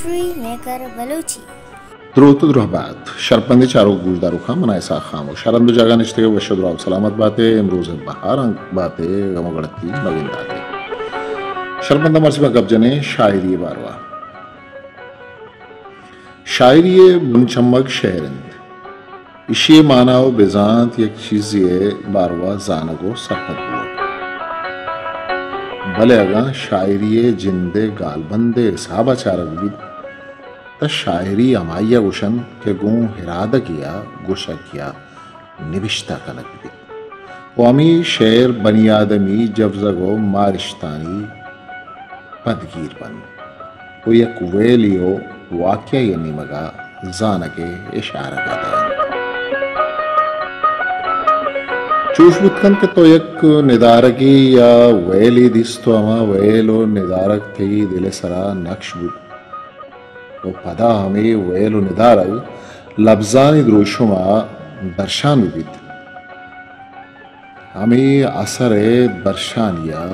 Free maker Balochi. دروت ءُ درہبات۔ شرپندیں چاروک گوشداروکاں، من اسحاق خاموش۔ ہر ہند ءُ جاگہ نشتگ ئے وش ءُ دراہ ءُ سلامت بات ئے۔ امروز ءِ بہار انگت بات ئے، غم ءُ گڑتی مہ گندات ئے۔ شرپنداں، مرچی ما گپ جنیں شاعری ءِ باروا۔ شاعری ءِ بن چمگ شعر انت۔ ایشی ءِ مانا ءُ بزانت یک چیزے ءِ باروا زانگ ءُ سرپد بوگ۔ بلے اگاں شاعری ءِ جند ءِ گالبند ءِ حساب ءَ چارگ بیت، تہ شاعری ہمائی ءَ گوشنت کہ گوں ارادگے ءَ گوشگ یا نبشتہ کنگ بیت ءُ ہمے شعر بنی آدمی جبزگ ءُ مارشتانی پدگیر بنت ءُ یک ویلے ءُ واقعہ ءِ نیمگ ءَ زانگ ءِ اشارگ ءَ دئینت۔ چوش بوت کنت کہ تو یک ندارگے یا ویلے دیست ءُ ہما ویل ءُ ندارگ تئی دل ءِ سرا نقش بوت ءُ پدا ہمے ویل ءُ ندارگ لبزانی دروشم ءَ درشان بہ بیت۔ ہمے اثر ءِ درشانی ءَ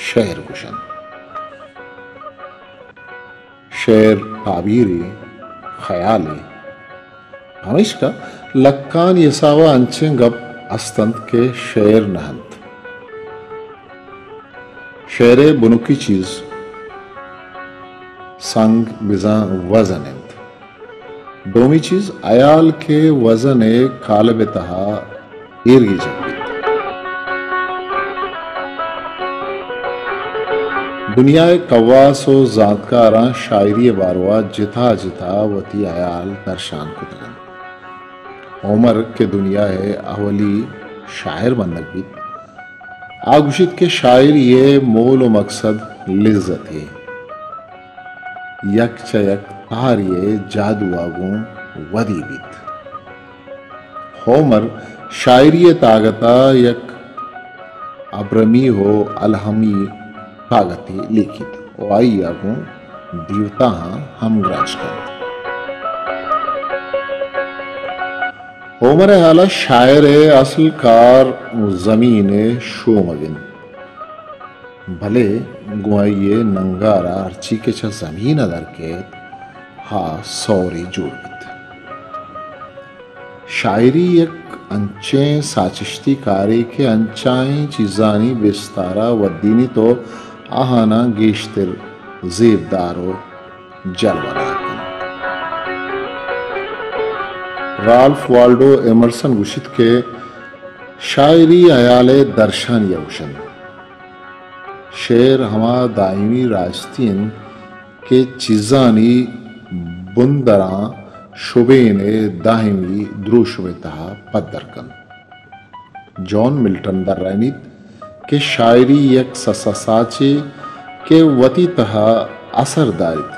شعر گوشنت۔ شعر تعبیرے، خیالے۔ پمیشکا لکانی حساب ءَ انچیں گپ است انت کہ شعر نہ انت۔ شعر ءِ بنکی چیز سنگ بزاں وزن انت۔ دومی چیز، ہیال کہ وزن ءِ کالب ءِ تہا ایرگیجگ بیت۔ دنیا ءِ کواس ءُ زانتکاراں شاعری ءِ باروا جتا جتا وتی ہیال درشان کتگ انت۔ ہومر کہ دنیا ءِ اولی شاعر بندگ بیت، آ گوشیت کہ شاعری ءِ مول ءُ مقصد لذتے، یک چہ یک تہاری ءِ جادو ءَ گوں ودی بیت۔ ہومر شاعری ءِ تاگت ءَ یک ابرمی ءُ الہمی تاگتے لیکیت ءُ آئی ءَ گوں دیوتاہاں ہمگرنچ کنت۔ ہومر ءِ ہیال ءَ شاعر ءِ اصل کار زمین ءِ شومگ انت، بلے گوں آئی ءِ ننگار ءَ ہرچی کہ چہ زمین ءَ در کئیت، آ سورے جوڑ بیت۔ شاعری یک انچیں ساچشتی کارے کہ انچائیں چیزانی بستار ءَ ودینیت ءُ آہاناں گیشتر زیبدار ءُ جلوہ دار کنت۔ رالف والڈو ایمرسن گوشیت کہ شاعری ہیال ءِ درشانی ءَ گوشنت۔ شعر ہما دائمی راستی انت کہ چیزانی بندراں شبین ءِ دائمی دروشم ءِ تہا پدر کنت۔ جان ملٹن درائینیت کہ شاعری یک سسا ساچے کہ وتی تہا اثر داریت۔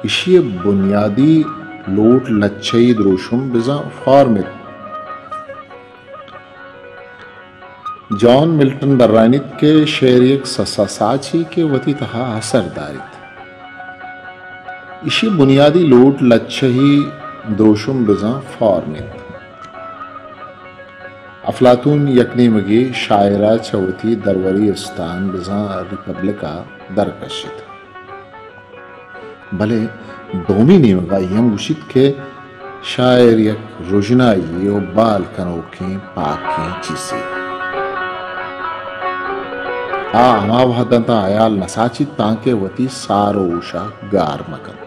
ایشی ءِ بنیادی لوٹ لچہی دروشم بزاں فارم انت۔ جان ملٹن درائینیت کہ شعر یک سسا ساچے کہ وتی تہا اثر داریت۔ ایشی بنیادی لوٹ لچہی دروشم بزاں فارم انت۔ افلاطون یک نیمگے شاعر ءَ چہ وتی درورے استان بزاں ریپبلک ءَ در کشیت۔ بلے دومی نیمگ ءَ اے ہم گوشیت کہ شاعر یک رژنائی ءُ بال کنوکیں پاکیں چیزے۔ آ ہما وہداں تاں ہیال نہ ساچیت تانکہ وتی سار ءُ ہوش ءَ گار مہ کنت،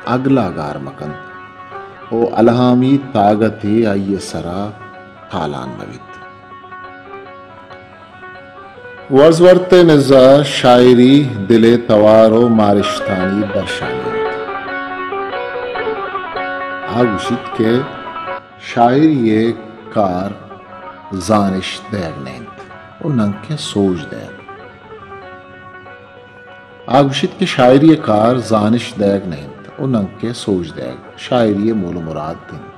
اگل ءَ گار مہ کنت ءُ الہامی تاگتے آئی ءِ سرا تالان مہ بیت۔ ورڈزورتھ ءِ نزا شاعری دل ءِ توار ءُ مارشتانی درشانی انت۔ آ گوشیت کہ شاعری ءِ کار زانش دئیگ نہ انت ءُ ننکہ سوج دئیگ۔ آ گوشیت کہ شاعری ءِ کار زانش دئیگ نہ انت ءُ ننکہ سوج دئیگ۔ شاعری ءِ مول ءُ مراد انت۔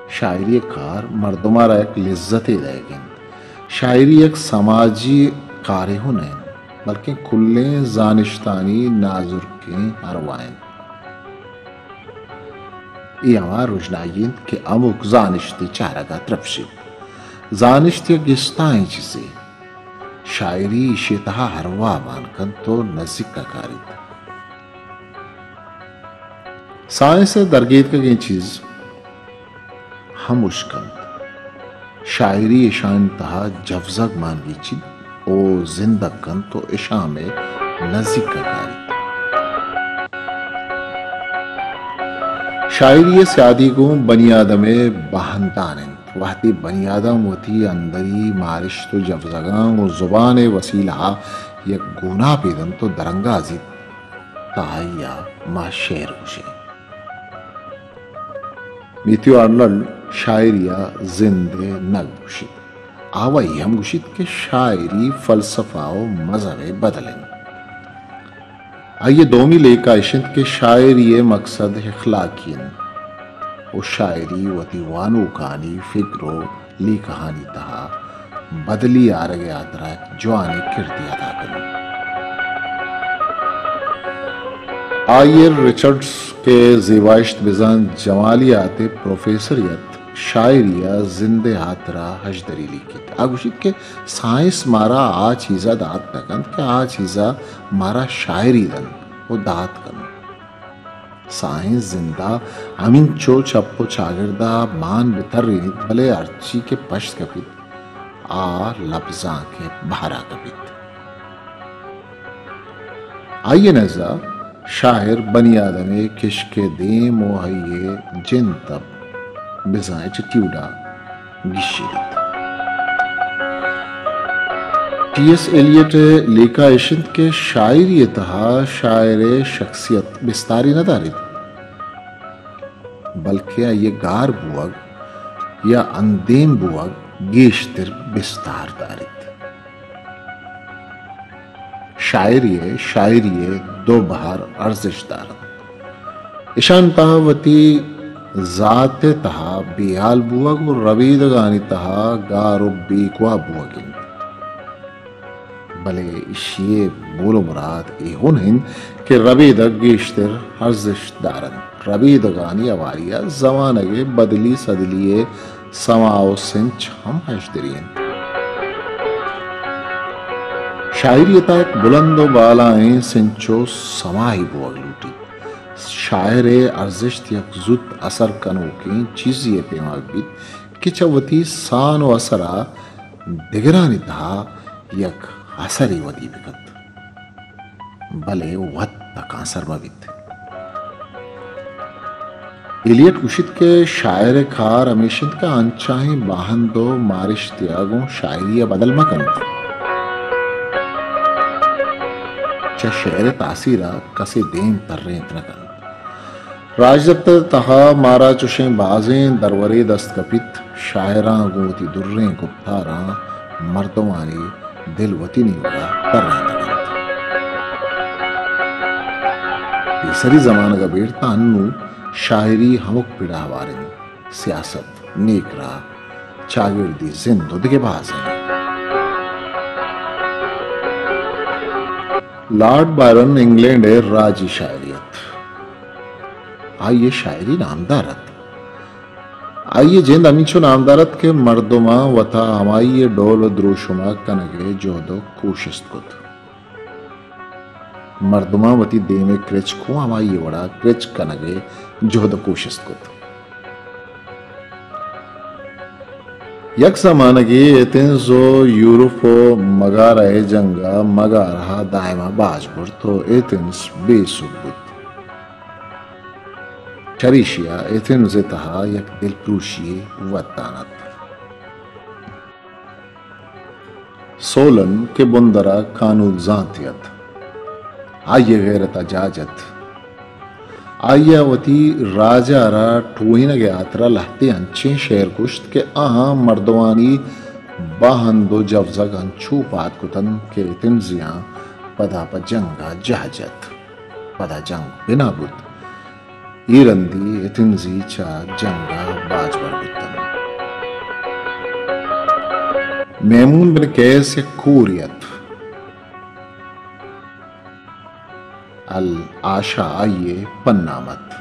شاعری ءِ کار مردم ءَ را یک لذتے دئیگ انت۔ شاعری یک سماجی کارے ہوں نہ انت، بلکیں کلیں زانشتانی نازرکیں ارواہ انت۔ اے ہما رژنائی انت کہ ہمک زانشتے چارگ ءَ ترپشیت۔ زانشت یک گستائیں چیزے۔ شاعری ایشی ءِ تہا ارواہ مان کنت ءُ نزیک ءَ کاریت۔ سائنس ءِ درگیتکگیں چیز ہموش کنت۔ شاعری اشانی تہا جوزگ مان گیچیت و زندگ کنت و اشاں مئے نزیک ءَ کاریت۔ شاعری ءِ سیادی گوں بنی آدم ءِ باہندان انت۔ وہدے بنی آدم وتی اندری مارشت و جوزگاں گوں زبان ءِ وسیلہ ءَ یک گوناپے دنت و درانگازیت، تہ آئی ءَ ما شعر گوشیں۔ میتھیو آرنلڈ شاعری ءَ زند ءِ نگ گوشیت۔ آ وَ اے ہم گوشیت کہ شاعری فلسفہ و مذہب ءِ بدل انت۔ آئی ءِ دومی لیکہ اش انت کہ شاعری ءِ مقصد اخلاقی انت و شاعری وتی وانوکانی فکر و لیکہانی تہا بدلی آرگ ءِ ہاترا یک جوانیں کردے ادا کنت۔ آئی ءِ رچرڈز کہ زیبائشت بزاں جمالیات ءِ پروفیسرے ات، شاعری ءَ زند ءِ ہاترا ہژدری لیکیت۔ آ گوشیت کہ سائنس مارا آ چیز ءَ دات نہ کنت کہ آ چیز ءَ مارا شاعری دنت و دات کنت۔ سائنس زند ءَ ہمینچو چپ و چاگرد ءَ مان بہ ترینیت، بلے ہرچی کہ پشت کپیت، آ لبزانک ءِ بہر ءَ کپیت۔ آئی ءِ نز ءَ شاعر بنی آدم ءِ کشک ءِ دیم و آئی ءِ جند ءَ بزاں ایٹیٹیوڈ ءَ گیشینیت۔ ٹی ایس ایلیٹ ءِ لیکہ اش انت کہ شاعری ءِ تہا شاعر ءِ شخصیت بستاری نہ داریت، بلکیں آئی ءِ گار بوگ یا اندیم بوگ گیشتر بستار داریت۔ شاعری ءِ، شاعری ءِ دو بہر ارزشت دار انت۔ اشانی تہا وتی ذات ءِ تہا بے ہال بوگ و ربیدگانی تہا گار و بیگواہ بوگ انت۔ بلے ایشی ءِ مول و مراد اے ہون انت کہ ربیدگ گیشتر ارزشت دار انت۔ ربیدگانی ہواری ءَ زمانگ ءِ بدلی سدلی ءِ سما و سنچ ہم ہژدری انت۔ شاعری ءِ تہا یک بلند و بالائیں سنچ و سماہے بوگ لوٹیت۔ شاعر ءِ ارزشت یک زوت اثر کنوکیں چیزے ءِ پیما بیت کہ چہ وتی سان و اثر ءَ دگرانی تہا یک اثرے ودی بکنت، بلے وت تکانسر مہ بیت۔ ایلیٹ گوشیت کہ شاعر ءِ کار ہمیش انت کہ انچائیں باہند و مارشتے ءَ گوں شاعری ءَ بدل مہ کنت، چہ شعر ءِ تاثیر ءَ کسے دیم ترینت نہ کنت۔ راجدپتر ءِ تہا مارا چوشیں بازیں درورے دست کپیت، شاعراں گوں وتی دریں گپتاراں مردمانی دل وتی نیمگ ءَ ترینتگ انت۔ پیسری زمانگ ءَ بیر تاں انوں شاعری ہمک پڑ ءَ ہوار انت، سیاست، نیکراہ، چاگردی زند و دگہ بازیں۔ لارڈ بائرن انگلینڈ ءِ راجی شاعرے ات۔ آئی ءِ شاعری نامدار ات۔ آئی ءِ جند ہمینچو نامدار ات کہ مردماں وتا ہمائی ءِ ڈول و دروشم ءَ کنگ ءِ جہد و کوشست کت۔ مردماں وتی دیم ءِ کرچک اوں ہمائی ءِ وڑا کرچک کنگ ءِ جہد ءُ کوشست کت۔ یک زمانگے ایتھنز ءُ یورپ ءُ مگارہ ءِ جنگ ءَ مگارہ ءَ دائم ءَ باج برت ءُ ایتھنز بے سوب بوت۔ چریشی ءَ ایتھنز ءِ تہا یک دلپروشی یے ودان ات۔ سولن کہ بندر ءَ کانود زانتے ات، آئی ءِ غیرت ءَ جاہ جت۔ آئی ءَ وتی راج ءَ را ٹوہینگ ءِ ہاترا لہتے انچیں شعر گوشت کہ آہاں مردمانی باہند ءُ جوزگ انچو پاد کت انت کہ ایتھنزیاں پدا پہ جنگ ءَ جاہ جت۔ پدا جنگ بنا بوت۔ اے رندی ایتھنزی چہ جنگ ءَ باج بر بوت انت۔ میمون بن قیس یک کورے ات۔ العاشا آئی ءِ پن نام ات۔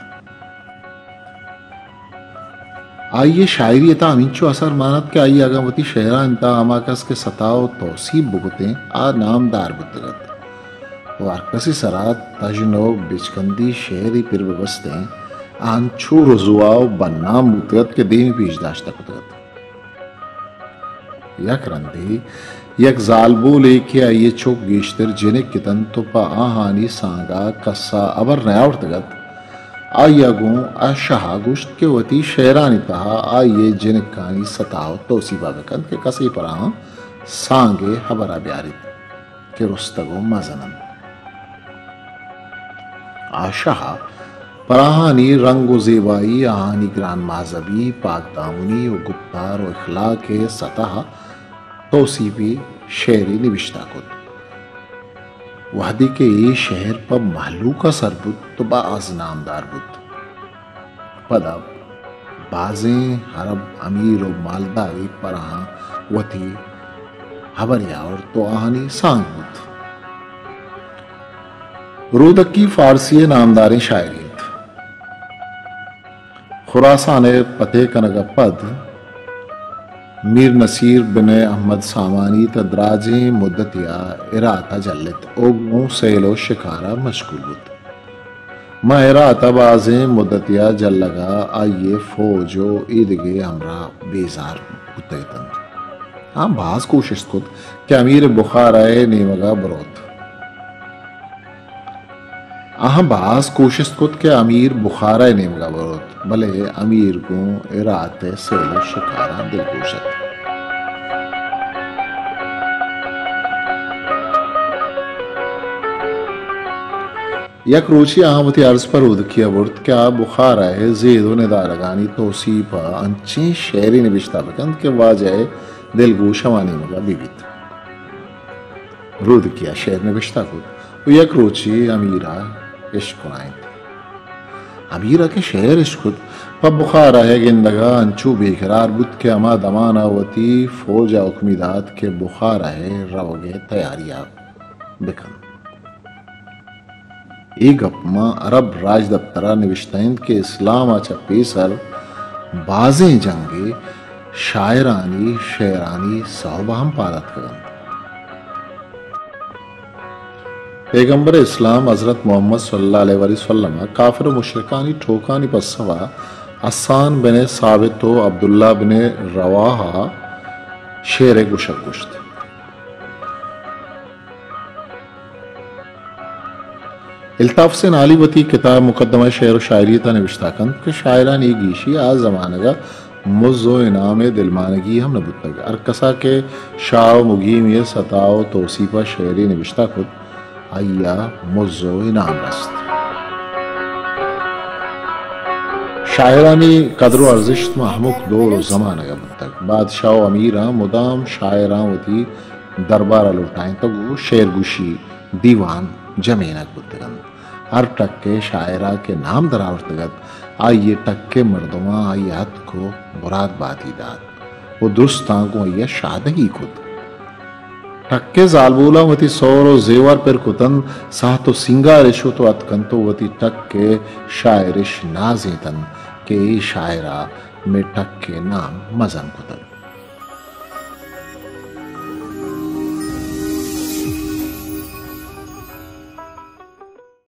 آئی ءِ شاعری ءِ تہا ہمینچو اثر مان ات کہ آئی ءَ اگاں وتی شعرانی تہا ہما کس کہ ستا ءُ توسیپ بکتیں، آ نامدار بوتگ ات ءُ ہرکسی سرا تژن ءُ بچکندی شعرے پر بہ بستیں، انچو رزوا و بدنام بوتگ ات کہ دیم پیش داشتہ کتگ ات۔ یک رندے یک زالبولے کہ آئی ء چک گیشتر جنک اتنت و پہ آہانی سانگ ء کس ء ہبر نیاورتگ ات، آئی ء گوں اشہ ء گوشت کہ وتی شعرانی تہا آئی ء جنکانی ستا و توسیپ ء بکنت کہ کسے پر آہاں سانگ ء ہبر ء بیاریت کہ رستگ و مزن انت۔ آ شہ ء پر آہانی رنگ و زیبائی، آہانی گران مہذبی، پاک دامنی و گپتار و اخلاق ء ستا ء توسیپی شعرے نبشتہ کت۔ وہدے کہ اے شعر پہ مہلوک ء سر بوت تو باز نامدار بوت۔ پدا بازیں عرب امیر و مالدارے پر آہاں وتی ہبرے آورت و آہانی سانگ بوت۔ رودکی فارسی ء نامداریں شاعرے انت۔ خراسان ء فتح کنگ ء پد میر نصیر بن احمد سامانی تہ دراجیں مدتے ء ہرات ء جلت و گوں سیل و شکار ء مشغول بوت۔ ماں ہرات ء بازیں مدتے ء جلگ ء آئی ء فوج و ایدگہ ہمراہ بیزار بوتگ اتنت۔ آہاں باز کوشست کت کہ امیر بخارا ء نیمگ ء بروت۔ آہاں باز کوشست کت کہ امیر بخارا ء نیمگ ء بروت، بلے امیر گوں ہرات ء سیل و شکاراں دلگوش ات۔ یک روچے آہاں وتی عرض پہ رودکی ء برت کہ آ بخارا ء زید و ندارگانی توسیپ ء انچیں شعرے نبشتہ بکنت کہ واجہ ء دلگوش ہما نیمگ ء بہ بیت۔ رودکی ء شعر نبشتہ کت و یک روچے امیر ء اشکنائینت۔ امیر ء کہ شعر اشکت، پہ بخارا ء گندگ ء انچو بے قرار بوت کہ ہما دمان ء وتی فوج ء حکمی دات کہ بخارا ء روگ ء تیاری ء بکن۔ اے گپ ماں عرب راجدپتر ء نبشتہ انت کہ اسلام ء چہ پیسر بازیں جنگے شاعرانی شعرانی سوب ء ہم پاد اتکگ انت۔ پیغمبر اسلام حضرت محمد صلی اللہ علیہ وآلہ وسلم ء کافر و مشرکانی ٹوکانی پسو ء حسان بن ثابت و عبداللہ بن رواحہ ء شعر ء گوشگ گوشت۔ الطاف حسین عالی وتی کتاب مقدمہ شعر و شاعری ء تہا نبشتہ کنت کہ شاعرانی گیشی آ زمانگ ء مز و انعام ء دلمانگی ہم نہ بوتگ۔ ہر کسا کہ شاہ و مگیمی ء ستا و توسیپ ء شعرے نبشتہ کت، آئی ء مز و انعام رست۔ شاعرانی قدر و ارزشت ماں ہمک دور و زمانگ ء بوتگ۔ بادشاہ و امیراں مدام شاعراں وتی دربار ء لوٹائینتگ و شعر گوشی دیوان جمینگ بوتگ انت۔ ہر ٹک ء شاعر ء کہ نام درآورتگ ات، آئی ء ٹک ء مردماں آئی ء اتک و مراد باتی دات و درستاں گوں آئی ء شادہی کت۔ ٹک ء زالبولاں وتی سور و زیور پر کت انت، ساہت و سینگار اش شت و اتک انت و وتی ٹک ء شاعر اش نازینت انت کہ اے شاعر ء مئے ٹک ء نام مزن کتگ۔